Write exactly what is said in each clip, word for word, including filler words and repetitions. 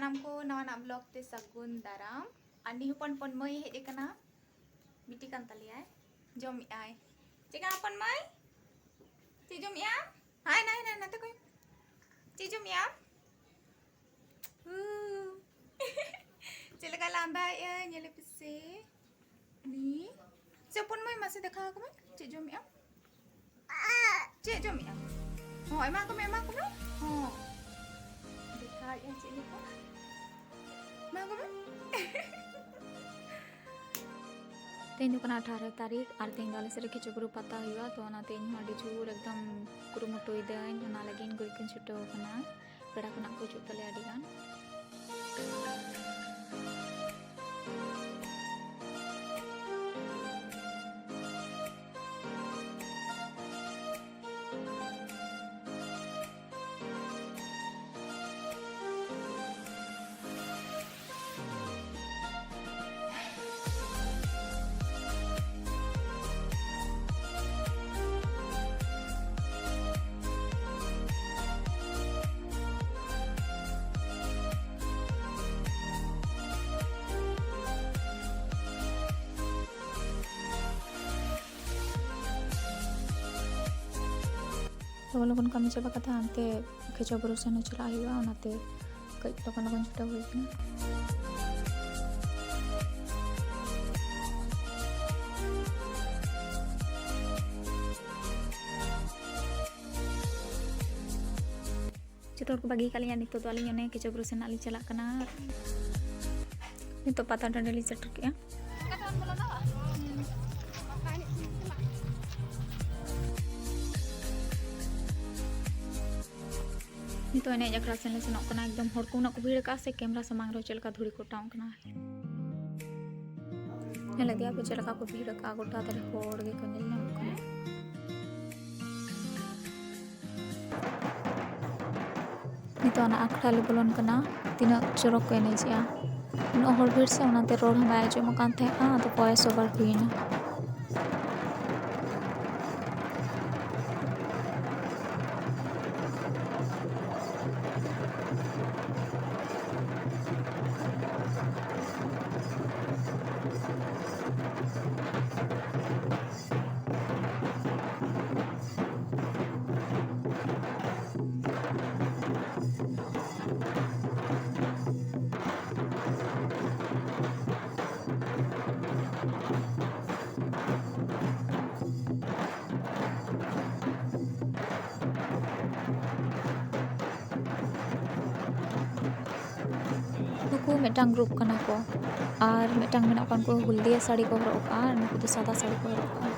ᱥᱟᱱᱟᱢ ᱠᱚ ᱱᱟᱣᱟᱱᱟᱜ vlog ᱛᱮ ᱥᱟᱹᱜᱩᱱ ᱫᱟᱨᱟᱢ᱾ ᱟᱨ ᱱᱤᱭᱟᱹ ᱦᱚᱯᱚᱱ ᱦᱚᱯᱚᱱ ᱢᱟᱹᱭ ᱦᱮᱡ ᱟᱠᱟᱱᱟ, ᱵᱤᱴᱤ ᱠᱟᱱ ᱛᱟᱞᱮᱭᱟᱭ, ᱡᱚᱢᱮᱜᱼᱟᱭ᱾ ᱪᱮᱫ ᱠᱟᱱᱟ ᱦᱚᱯᱚᱱ ᱢᱟᱹᱭ? ᱪᱮᱫ ᱡᱚᱢᱮᱜᱼᱟᱢ? ᱦᱟᱭ, ᱱᱟᱭ, ᱱᱟᱭ, ᱱᱟᱛᱮ ᱠᱷᱚᱱ᱾ ᱪᱮᱫ ᱡᱚᱢᱮᱜᱼᱟᱢ? ᱦᱩ᱾ ᱪᱮᱫ ᱞᱮᱠᱟ ᱞᱟᱸᱫᱟᱭᱮᱜᱼᱟᱭ, ᱧᱮᱞᱮ ᱯᱮᱥᱮ᱾ ᱱᱤ᱾ ᱥᱮ ᱦᱚᱯᱚᱱ ᱢᱟᱹᱭ, ᱢᱟᱥᱮ ᱫᱮᱠᱷᱟᱣ ᱟᱠᱚ ᱢᱮ᱾ ᱪᱮᱫ ᱡᱚᱢᱮᱜᱼᱟᱢ? ᱪᱮᱫ ᱡᱚᱢᱮᱜᱼᱟᱢ? ᱦᱚᱸ, ᱮᱢᱟ ᱠᱚ ᱢᱮ, ᱮᱢᱟ ᱠᱚ ᱢᱮ᱾ ᱦᱚᱸ᱾ ᱫᱮᱠᱷᱟᱣᱮᱫᱼᱟ ᱪᱮᱫ ᱞᱮᱠᱟ? ᱮᱢᱟ ᱠᱚ ᱢᱮ᱾ ᱛᱮᱦᱮᱧ ᱫᱚ ᱠᱟᱱᱟ ᱟᱴᱷᱟᱨᱚ ᱛᱟᱹᱨᱤᱠᱷ ᱟᱨ ᱛᱮᱦᱮᱧ ᱫᱚ ᱟᱞᱮ ᱥᱮᱫ ᱨᱮ ᱠᱷᱤᱪᱩ ᱵᱩᱨᱩ ᱯᱟᱛᱟ ᱦᱩᱭᱩᱜᱼᱟ, ᱛᱚ ᱚᱱᱟᱛᱮ ᱤᱧ ᱦᱚᱸ ᱟᱹᱰᱤ ᱡᱳᱨ ᱮᱠᱫᱚᱢ ᱠᱩᱨᱩᱢᱩᱴᱩᱭᱮᱫᱟᱹᱧ, ᱚᱱᱟ ᱞᱟᱹᱜᱤᱫ ᱤᱧ ᱜᱩᱨᱤᱡ ᱠᱚᱧ ᱪᱷᱩᱴᱟᱹᱣ ᱟᱠᱟᱱᱟ᱾ ᱯᱮᱲᱟ ᱠᱚ ᱱᱟᱜ ᱠᱚ ᱦᱤᱡᱩᱜ ᱛᱟᱞᱮᱭᱟ ᱟᱹᱰᱤ ᱜᱟᱱ᱾ ᱞᱚᱜᱚᱱ ᱞᱚᱜᱚᱱ ᱠᱟᱹᱢᱤ ᱪᱟᱵᱟ ᱠᱟᱛᱮ ᱦᱟᱱᱛᱮ ᱠᱷᱮᱪᱟ ᱵᱩᱨᱩ ᱥᱮᱱ ᱦᱚᱸ ᱪᱟᱞᱟᱜ ᱦᱩᱭᱩᱜᱼᱟ, ᱚᱱᱟᱛᱮ ᱠᱟᱹᱡ ᱞᱚᱜᱚᱱ ᱞᱚᱜᱚᱱ ᱪᱷᱩᱴᱟᱹᱣ ᱦᱩᱭ ᱠᱟᱱᱟ᱾ ᱡᱚᱛᱚ ᱦᱚᱲ ᱠᱚ ᱵᱟᱹᱜᱤ ᱟᱠᱟᱫ ᱞᱤᱧᱟ, ᱱᱤᱛᱚᱜ ᱫᱚ ᱟᱹᱞᱤᱧ ᱚᱱᱮ ᱠᱷᱮᱪᱟ ᱵᱩᱨᱩ ᱥᱮᱱ ᱱᱟᱜ ᱞᱤᱧ ᱪᱟᱞᱟᱜ ᱠᱟᱱᱟ᱾ ᱱᱤᱛᱚᱜ ᱯᱟᱛᱟ ᱴᱟᱺᱰᱤ ᱞᱤᱧ ᱥᱮᱴᱮᱨ ᱠᱮᱜᱼᱟ᱾ ᱱᱤᱛᱚᱜ ᱮᱱᱮᱡ ᱟᱠᱷᱲᱟ ᱥᱮᱱ ᱞᱮ ᱥᱮᱱᱚᱜ ᱠᱟᱱᱟ᱾ ᱮᱠᱫᱚᱢ ᱦᱚᱲ ᱠᱚ ᱩᱱᱟᱹᱜ ᱠᱚ ᱵᱷᱤᱲ ᱟᱠᱟᱫᱼᱟ ᱥᱮ, ᱠᱮᱢᱨᱟ ᱥᱟᱢᱟᱝ ᱨᱮᱦᱚᱸ ᱪᱮᱫ ᱞᱮᱠᱟ ᱫᱷᱩᱲᱤ ᱠᱚ ᱚᱴᱟᱝ ᱠᱟᱱᱟ᱾ ᱧᱮᱞ ᱤᱫᱤᱭᱟ ᱯᱮ ᱪᱮᱫ ᱞᱮᱠᱟ ᱠᱚ ᱵᱷᱤᱲ ᱟᱠᱟᱫᱼᱟ, ᱜᱚᱴᱟ ᱫᱷᱟᱨᱮ ᱦᱚᱲ ᱜᱮᱠᱚ ᱧᱮᱞ ᱧᱟᱢᱚᱜ ᱠᱟᱱᱟ᱾ ᱱᱤᱛᱚᱜ ᱚᱱᱟ ᱟᱠᱷᱲᱟ ᱞᱮ ᱵᱚᱞᱚᱱ ᱠᱟᱱᱟ᱾ ᱛᱤᱱᱟᱹᱜ ᱪᱚᱨᱚᱠ ᱠᱚ ᱮᱱᱮᱡᱮᱜᱼᱟ᱾ ᱩᱱᱟᱹᱜ ᱦᱚᱲ ᱵᱷᱤᱲ ᱥᱮ, ᱚᱱᱟᱛᱮ ᱨᱚᱲ ᱦᱚᱸ ᱵᱟᱭ ᱟᱸᱡᱚᱢᱚᱜ ᱠᱟᱱ ᱛᱟᱦᱮᱸᱜᱼᱟ᱾ ᱟᱫᱚ voice over ᱦᱩᱭᱱᱟ᱾ ᱢᱤᱫᱴᱟᱝ ᱜᱨᱩᱯ ᱠᱟᱱᱟ ᱠᱚ, ᱟᱨ ᱢᱤᱫᱴᱟᱝ ᱢᱮᱱᱟᱜ ᱠᱚᱣᱟ, ᱩᱱᱠᱩ ᱦᱩᱞᱫᱤᱭᱟ ᱥᱟᱹᱲᱤ ᱠᱚ ᱦᱚᱨᱚᱜ ᱠᱟᱜᱼᱟ, ᱟᱨ ᱱᱩᱠᱩ ᱫᱚ ᱥᱟᱫᱟ ᱥᱟᱹᱲᱤ ᱠᱚ ᱦᱚᱨᱚᱜ ᱠᱟᱜᱼᱟ᱾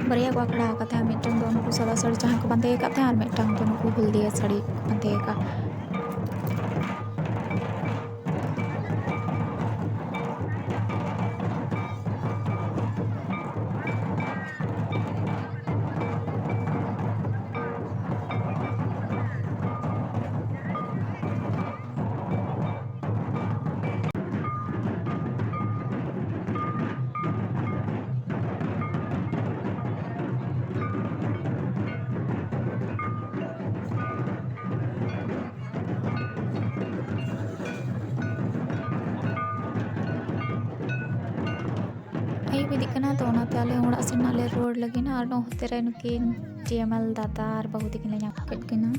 ᱵᱟᱨᱭᱟ ᱠᱚ ᱟᱠᱷᱲᱟ ᱟᱠᱟᱫ ᱛᱟᱦᱮᱸᱫ, ᱢᱤᱫᱴᱟᱝ ᱫᱚ ᱩᱱᱠᱩ ᱥᱟᱫᱟ ᱥᱟᱹᱲᱤ ᱡᱟᱦᱟᱸ ᱠᱚ ᱵᱟᱸᱫᱮ ᱟᱠᱟᱫ ᱛᱟᱦᱮᱸᱫ, ᱟᱨ ᱢᱤᱫᱴᱟᱝ ᱫᱚ ᱱᱩᱠᱩ ᱦᱩᱞᱫᱤᱭᱟ ᱥᱟᱹᱲᱤ ᱠᱚ ᱵᱟᱸᱫᱮ ᱟᱠᱟᱫ᱾ ᱟᱹᱭᱩᱵ ᱤᱫᱤᱜ ᱠᱟᱱᱟ, ᱛᱚ ᱚᱱᱟᱛᱮ ᱟᱞᱮ ᱦᱚᱸ ᱚᱲᱟᱜ ᱥᱮᱱ ᱱᱟᱜ ᱞᱮ ᱨᱩᱣᱟᱹᱲ ᱞᱟᱹᱜᱤᱫ ᱱᱟ᱾ ᱟᱨ ᱱᱚᱛᱮ ᱨᱮ ᱱᱩᱠᱤᱱ ᱴᱤ ᱮᱢ ᱮᱞ ᱫᱟᱫᱟ ᱟᱨ ᱵᱟᱹᱦᱩ ᱛᱟᱹᱠᱤᱱ ᱞᱮ ᱧᱟᱢ ᱠᱮᱫ ᱠᱤᱱᱟ᱾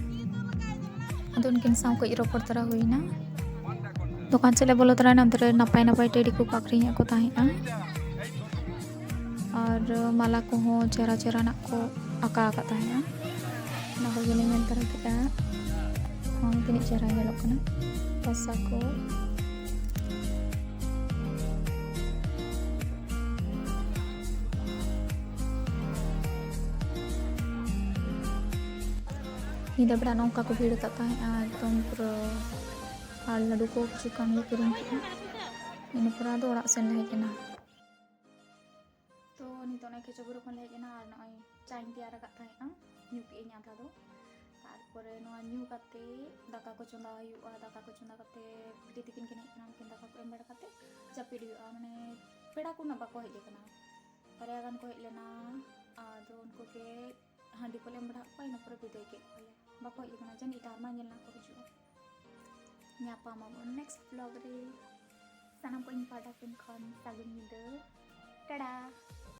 ᱟᱫᱚ ᱩᱱᱠᱤᱱ ᱥᱟᱶ ᱠᱟᱹᱡ ᱨᱚᱯᱚᱲ ᱛᱟᱨᱟ ᱦᱩᱭᱱᱟ᱾ ᱫᱚᱠᱟᱱ ᱥᱮᱫ ᱞᱮ ᱵᱚᱞᱚ ᱛᱚᱨᱟᱭᱮᱱᱟ, ᱚᱱᱛᱮ ᱨᱮ ᱱᱟᱯᱟᱭ ᱱᱟᱯᱟᱭ ᱴᱮᱰᱤ ᱠᱚᱠᱚ ᱟᱹᱠᱷᱨᱤᱧᱮᱫ ᱠᱚ ᱛᱟᱦᱮᱸᱜᱼᱟ᱾ ᱟᱨ ᱢᱟᱞᱟ ᱠᱚᱦᱚᱸ ᱪᱮᱦᱨᱟ ᱪᱮᱦᱨᱟᱱᱟᱜ ᱠᱚ ᱟᱸᱠᱟᱣ ᱟᱠᱟᱫ ᱛᱟᱦᱮᱸᱜᱼᱟ᱾ ᱚᱱᱟ ᱠᱚᱜᱮ ᱞᱮ ᱧᱮᱞ ᱛᱟᱨᱟ ᱠᱮᱫᱟ᱾ ᱦᱚᱸ, ᱛᱤᱱᱟᱹᱜ ᱪᱮᱦᱨᱟ ᱧᱮᱞᱚᱜ ᱠᱟᱱᱟ ᱯᱟᱥᱟ ᱠᱚ᱾ ᱧᱤᱫᱟᱹ ᱵᱮᱲᱟ ᱱᱚᱝᱠᱟ ᱠᱚ ᱵᱷᱤᱲ ᱟᱠᱟᱫ ᱛᱟᱦᱮᱸᱜᱼᱟ ᱮᱠᱫᱚᱢ ᱯᱩᱨᱟᱹ᱾ ᱟᱨ ᱞᱟᱹᱰᱩ ᱠᱚ ᱠᱤᱪᱷᱩ ᱜᱟᱱ ᱞᱮ ᱠᱤᱨᱤᱧ ᱠᱮᱫᱼᱟ᱾ ᱤᱱᱟᱹ ᱯᱚᱨᱮ ᱟᱫᱚ ᱚᱲᱟᱜ ᱥᱮᱱ ᱞᱮ ᱦᱮᱡ ᱮᱱᱟ᱾ ᱛᱚ ᱱᱤᱛᱚᱜ ᱱᱚᱜᱼᱚᱭ ᱠᱷᱮᱪᱚ ᱵᱩᱨᱩ ᱠᱷᱚᱱ ᱞᱮ ᱦᱮᱡ ᱮᱱᱟ ᱟᱨ ᱱᱚᱜᱼᱚᱭ ᱪᱟᱧ ᱛᱮᱭᱟᱨ ᱟᱠᱟᱫ ᱛᱟᱦᱮᱸᱜᱼᱟ, ᱧᱩ ᱠᱮᱫ ᱟᱹᱧ ᱟᱫᱷᱟ ᱫᱚ᱾ ᱛᱟᱨᱯᱚᱨᱮ ᱱᱚᱣᱟ ᱧᱩ ᱠᱟᱛᱮ ᱫᱟᱠᱟ ᱠᱚ ᱪᱚᱸᱫᱟ ᱦᱩᱭᱩᱜᱼᱟ᱾ ᱫᱟᱠᱟ ᱠᱚ ᱪᱚᱸᱫᱟ ᱠᱟᱛᱮ ᱵᱤᱴᱤ ᱛᱤᱠᱤᱱ ᱠᱤᱱ ᱦᱮᱡ ᱮᱱᱟ, ᱩᱱᱠᱤᱱ ᱫᱟᱠᱟ ᱠᱚ ᱮᱢ ᱵᱟᱲᱟ ᱠᱟᱛᱮ ᱡᱟᱹᱯᱤᱫ ᱦᱩᱭᱩᱜᱼᱟ᱾ ᱢᱟᱱᱮ ᱯᱮᱲᱟ ᱠᱚ ᱩᱱᱟᱹᱜ ᱵᱟᱠᱚ ᱦᱮᱡ ᱟᱠᱟᱱᱟ, ᱵᱟᱨᱭᱟ ᱜᱟᱱ ᱠᱚ ᱦᱮᱡ ᱞᱮᱱᱟ, ᱟᱫᱚ ᱩᱱᱠᱩ ᱜᱮ ᱦᱟᱺᱰᱤ ᱠᱚᱞᱮ ᱮᱢ ᱵᱟᱲᱟ ᱟᱫ ᱠᱚᱣᱟ, ᱤᱱᱟᱹ ᱯᱚᱨᱮ ᱵᱤᱫᱟᱹᱭ ᱠᱮᱫ ᱠᱚᱣᱟᱞᱮ᱾ ᱵᱟᱠᱚ ᱦᱮᱡ ᱟᱠᱟᱱᱟ ᱡᱟᱹᱱᱤᱡ, ᱮᱴᱟᱜ ᱨᱮᱢᱟ ᱧᱮᱞ ᱧᱟᱢ ᱠᱚ ᱦᱤᱡᱩᱜᱼᱟ᱾ ᱧᱟᱯᱟᱢ ᱟᱵᱚᱱ next vlog ᱨᱮ᱾ ᱥᱟᱱᱟᱢ ᱠᱚ ᱤᱧ ᱯᱟᱦᱴᱟ ᱥᱮᱱ ᱠᱷᱚᱱ ᱥᱟᱹᱜᱩᱱ ᱧᱤᱫᱟᱹ, ᱴᱟᱰᱟ᱾